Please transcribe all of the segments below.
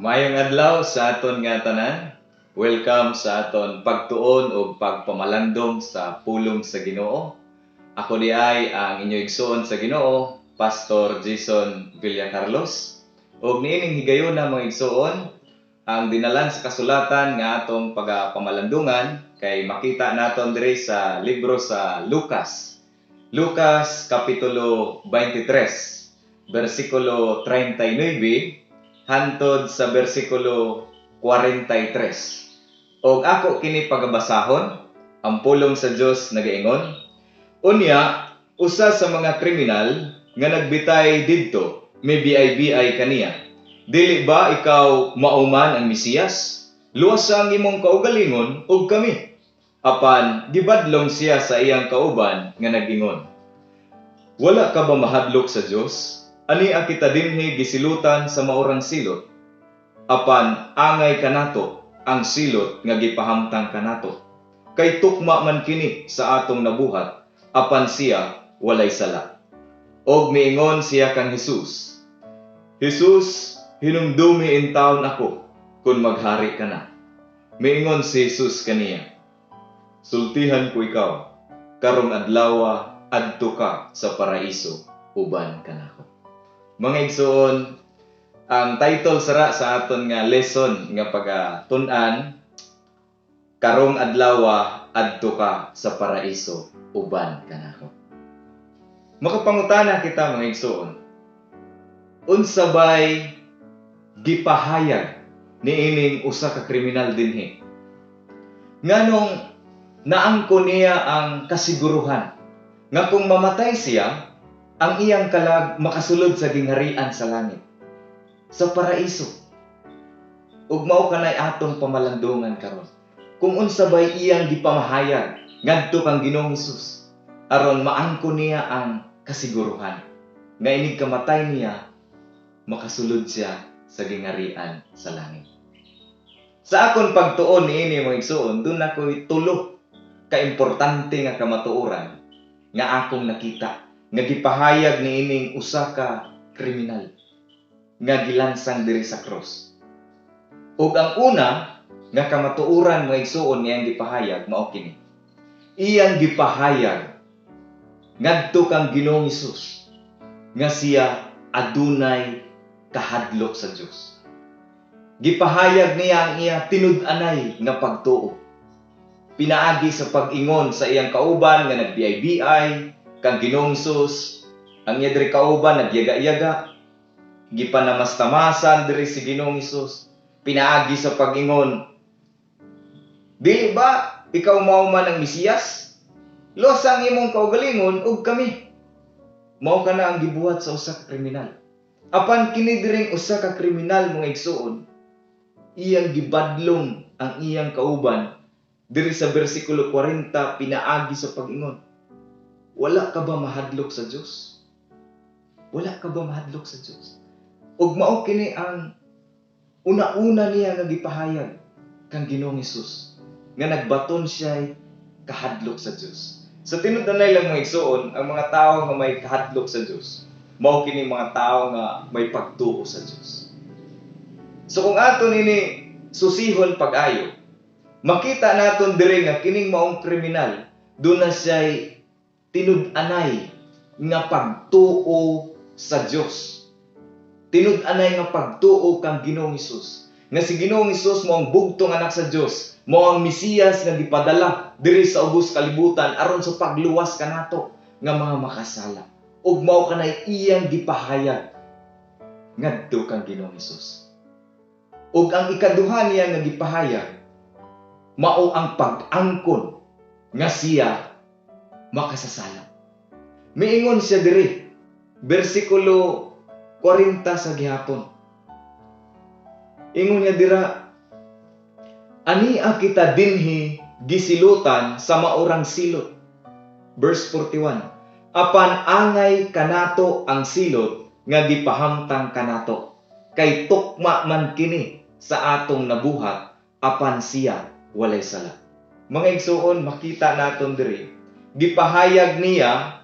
Maayong adlaw sa aton nga tanan. Welcome sa aton pagtuon ug pagpamalandong sa pulong sa Ginoo. Ako diay ang inyong igsuon sa Ginoo, Pastor Jason Villacarlos. Ug niining higayuna, mga igsuon, ang dinalan sa kasulatan nga atong pagapamalandungan kay makita naton diri sa libro sa Lucas. Lucas kapitulo 23, bersikulo 39 hantod sa bersikulo 43. Og ako kini pagabasahon, ang pulong sa Dios nagaingon, "Unya, usa sa mga kriminal nga nagbitay didto, mibiay-biay kaniya, 'Dili ba ikaw mao man ang Mesiyas? Luwasa ang imong kaugalingon ug kami.' Apan gibadlong siya sa iyang kauban nga nag-ingon, 'Wala ka ba mahadlok sa Dios? Ania kita dinhi gisilutan sa maorang silot. Apan angay kanato ang silot nga gipahamtang kanato. Kay tukma man kini sa atong nabuhat, apan siya walay sala.' Og miingon siya kang Jesus, 'Jesus, hinumdumi intawon ako kung maghari ka na.' Miingon si Jesus kaniya, 'Sultihan ko ikaw, karong adlawa adto ka sa paraiso uban kanako.'" Mga igsuon, ang title sara sa aton nga lesson nga pagatun-an, "Karong adlawa adto ka sa paraiso uban kanako." Makapangutana kita, mga igsuon, unsa bay gipahayag niining usa ka kriminal dinhi? Nganong naangko niya ang kasiguruhan nga kung mamatay siya, ang iyang kalag makasulod sa gingharian sa langit, sa paraiso? Ug mao kanay atong pamalandungan karon, kung unsa bay iyang gipamahayag ngadto kang Ginoong Hesus aron maangko niya ang kasiguruhan nga inig kamatay niya, makasulod siya sa gingharian sa langit. Sa akon pagtuon niini, mga igsuon, duna ko'y tulo ka importante nga kamatuoran nga akong nakita nga gipahayag niining usa ka kriminal nga gilansang diri sa cross. Ug ang una nga kamatuoran, mga igsuon, nga iyang gipahayag mao kini. Iyang gipahayag ngadto kang Ginoong Hesus nga siya adunay kahadlok sa Dios. Gipahayag niya ang iya tinud-anay nga pagtuo pinaagi sa pag-ingon sa iyang kauban nga nagbiay-biay kang Ginoong Hesus. Ang iya diri kauban nagyaga-yaga, gipanamastamasan diri si Ginoong Hesus pinaagi sa pag-ingon, "Dili ba ikaw mao man ang Mesiyas? Luwasa ang imong kaugalingon ug kami." Mao kana ang gibuhat sa usa ka kriminal. Apan kini diring usa ka kriminal, mga igsuon, iyang gibadlong ang iyang kauban diri sa bersikulo 40 pinaagi sa pag-ingon, "Wala ka ba mahadlok sa Dios? Wala ka ba mahadlok sa Dios?" Ug mao kini ang una-una niya nga gipahayag kang Ginoong Hesus nga nagbaton siya kahadlok sa Dios. Sa tinud-anay lang, mga igsuon, ang mga tao nga may kahadlok sa Dios, mao kini mga tao nga may pagtuo sa Dios. So kung ato nini susihon pag-ayo, makita naton diri nga kining maong kriminal, duna siya'y tinud-anay nga pagtuo sa Dios. Tinud-anay nga pagtuo kang Ginoong Hesus. Nga si Ginoong Hesus mao ang bugtong anak sa Dios, mao ang Mesiyas nga gipadala diri sa ubos kalibutan aron sa pagluwas kanato nga mga makasala. Ug mao kanay iyang gipahayag ngadto kang Ginoong Hesus. Ug ang ikaduha niya nga gipahayag mao ang pag-angkon nga siya makasasala. Miingon siya diri, bersikulo 40 sa gihapon. Ingon niya dira, "Ania kita dinhi gisilutan sa maorang silot." Verse 41, "Apan angay kanato ang silot nga gipahamtang kanato. Kay tukma man kini sa atong nabuhat, apan siya walay sala." Mga igsuon, makita naton diri, gipahayag niya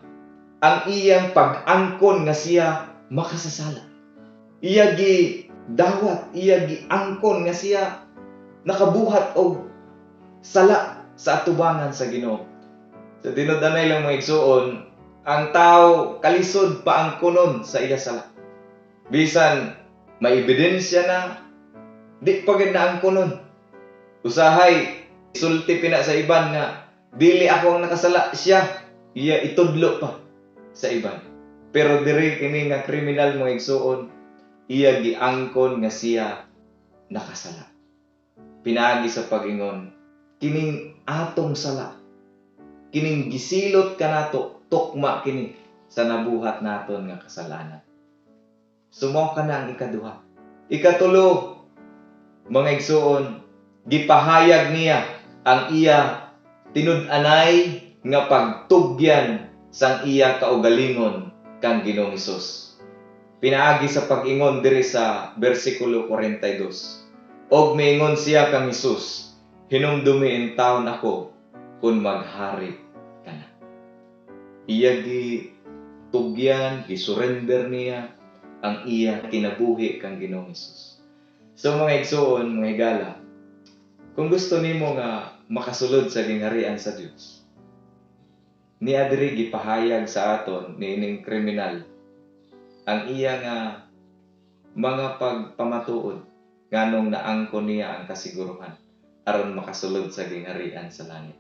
ang iyang pag-angkon nga siya makasasala. Iya gi Dawat, iya giangkon nga siya nakabuhat og sala sa atubangan sa Ginoo. Sa tinud-anay lang, mga igsuon, ang tao kalisod paangkonon sa iya sala. Bisan may ebidensya na, di pa gid naangkonon. Usahay sulti pina sa iban nga dili ako ang nakasala, siya, iya itudlo pa sa iban. Pero diri kini nga kriminal, mga igsuon, iya giangkon nga siya nakasala. Pinaagi sa pag-ingon, kining atong sala, kining gisilot kanato, tukma kini sa nabuhat naton nga kasalanan. So mao kana ang ikaduha. Ikatulo, mga igsuon, gipahayag niya ang iya tinud-anay nga pagtugyan sang iya kaugalingon kang Ginoong Hesus. Pinaagi sa pag-ingon diri sa bersikulo 42. Og miingon siya kang Hesus, "Hinumdumi intawon ako kung maghari ka na." Iya gi tugyan, gisurrender niya ang iya kinabuhi kang Ginoong Hesus. So mga igsuon, mga higala, kung gusto nimo nga makasulod sa gingharian sa Dios, niya diri gipahayag sa aton niining kriminal ang iya nga mga pagpamatuod nganong naangkon niya ang kasiguruhan aron makasulod sa gingharian sa langit.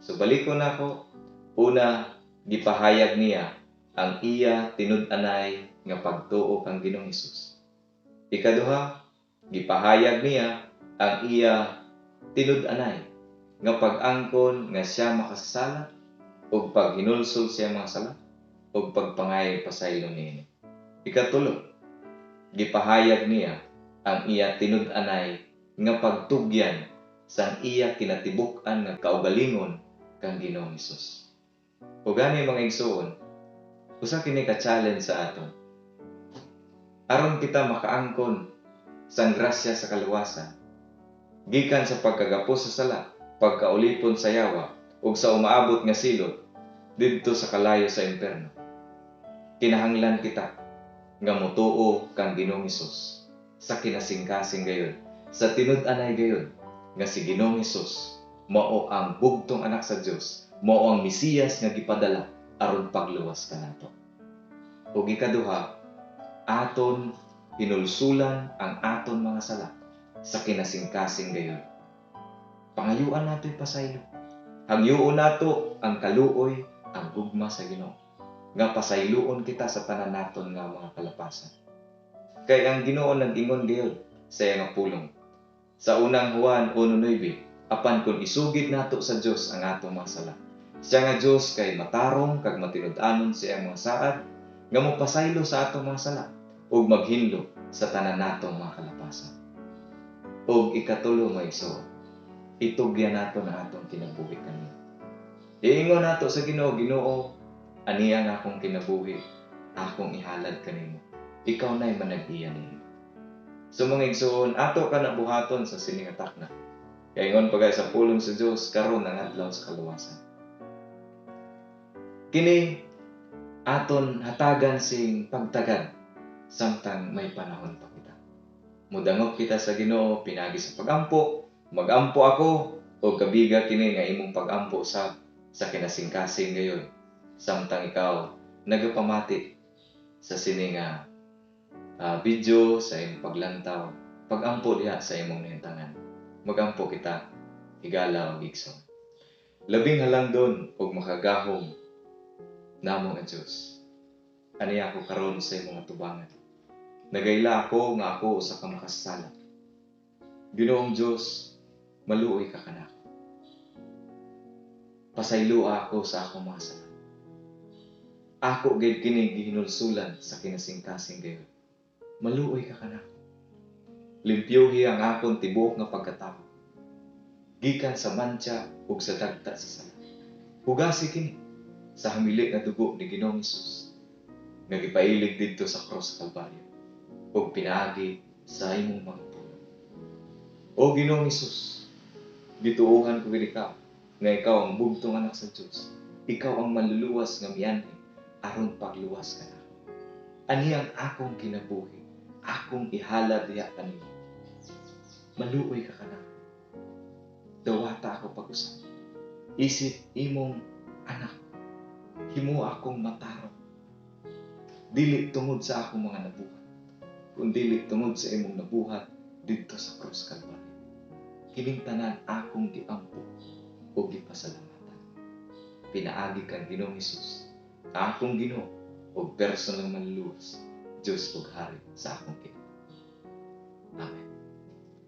So balikon nako. Una, gipahayag niya ang iya tinud-anay nga pagtuo kang Ginoong Hesus. Ikaduha, gipahayag niya ang iya tinud-anay nga pag-angkon nga siya makasasala ug paghinulsol siya mga sala ug pagpangayog pasaylo niini. Ikatulo, gipahayag niya ang iya tinud-anay nga pagtugyan sang iya kinatibuk-an nga kaugalingon kang Ginoong Hesus. Ug gani, mga igsuon, usa kini ka challenge sa aton. Aron kita makaangkon sang grasya sa kaluwasan, gikan sa pagkagapos sa sala, pagkaulipon sa yawa, ug sa umaabot nga silot didto sa kalayo sa imperno, kinahanglan kita nga motuo kang Ginoong Hesus sa kinasingkasing gayud, sa tinud-anay gayud nga si Ginoong Hesus mao ang bugtong anak sa Dios, mao ang Mesiyas nga gipadala aron pagluwas kanato. Ug ikaduha, aton hinulsulan ang aton mga sala sa kinasingkasing gayud. Pangayuan nato pasaylo. Hangyoon nato ang kaluoy, ang gugma sa Ginoo nga pasayloon kita sa tanan naton nga mga kalapasan. Kay ang Ginoo nag-ingon gayud sa iyang pulong. Sa Unang Juan 1:9, apan kung isugid nato sa Dios ang atong mga sala, siya nga Dios kay matarong kag matinud-anon sa iyang mga saad nga mopasaylo sa atong mga sala ug maghinlo sa tanan natong mga kalapasan. Ug ikatulo, mga igsoon, itugyan nato na atong kinabuhi kaniya. Iingon nato sa Ginoo, "Ginoo, aniya ang akong kinabuhi, akong ihalad kanimo. Ikaw na'y manag-iya niini." So mga igsoon, ato kana buhaton sa sining takna. Kay ingon pa sa pulong sa Dios, karon ang adlaw sa kaluwasan. Kini aton hatagan sing pagtagad samtang may panahon pa kita. Mudangop kita sa Ginoo pinagi sa pagampo, magampo ako o kabiga kini nga imong pagampo sa kinasingkasing gayud samtang ikaw nagapamati sa sini nga video sa imong paglantaw, pagampo diha sa imong nahintangan. Magampo kita, higala og igsoon. Labing halangdon og makagahom namo nga Dios, aniya ako karon sa imong atubangan. Nagaila ako nga ako usa ka makasasala. Ginoong Dios, maluoy ka kanako. Pasayloa ako sa akong mga sala. Ako gid kini gihinulsulan sa kinasingkasing gayud. Maluoy ka kanako. Limpyuhi ang akon tibuok nga pagkatawo gikan sa mantsa ug sa dagta sa sala. Hugasi kini sa hamili nga dugo ni Ginoong Hesus nga gipailig didto sa krus sa Kalbaryo ug pinaagi sa imong mga pulong. O Ginoong Hesus, gituohan ko gid ikaw nga ikaw ang bugtong anak sa Dios. Ikaw ang manluluwas nga mianhi aron pagluwas kanako. Ani ang akong kinabuhi, Akong ihalad diha kanimo. Maluoy ka kanako. Dawata ako pag-usab. Isip imong anak. Himo akong matarong. Dili tungod sa akong mga nabuhat, kundili tungod sa imong nabuhat didto sa krus Kalbaryo. Kining tanan akong giampo o gipasalamatan. Pinaagi kang Ginoong Hesus, akong Ginoo ug personal Manluluwas, Diyos ug Hari sa akong kinabuhi. Amen.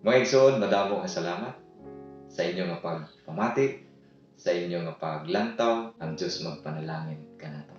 Mga igsoon, madamo nga salamat sa inyo nga pagpamati, sa inyo nga paglantaw. Ang Diyos magpanalangin kanato.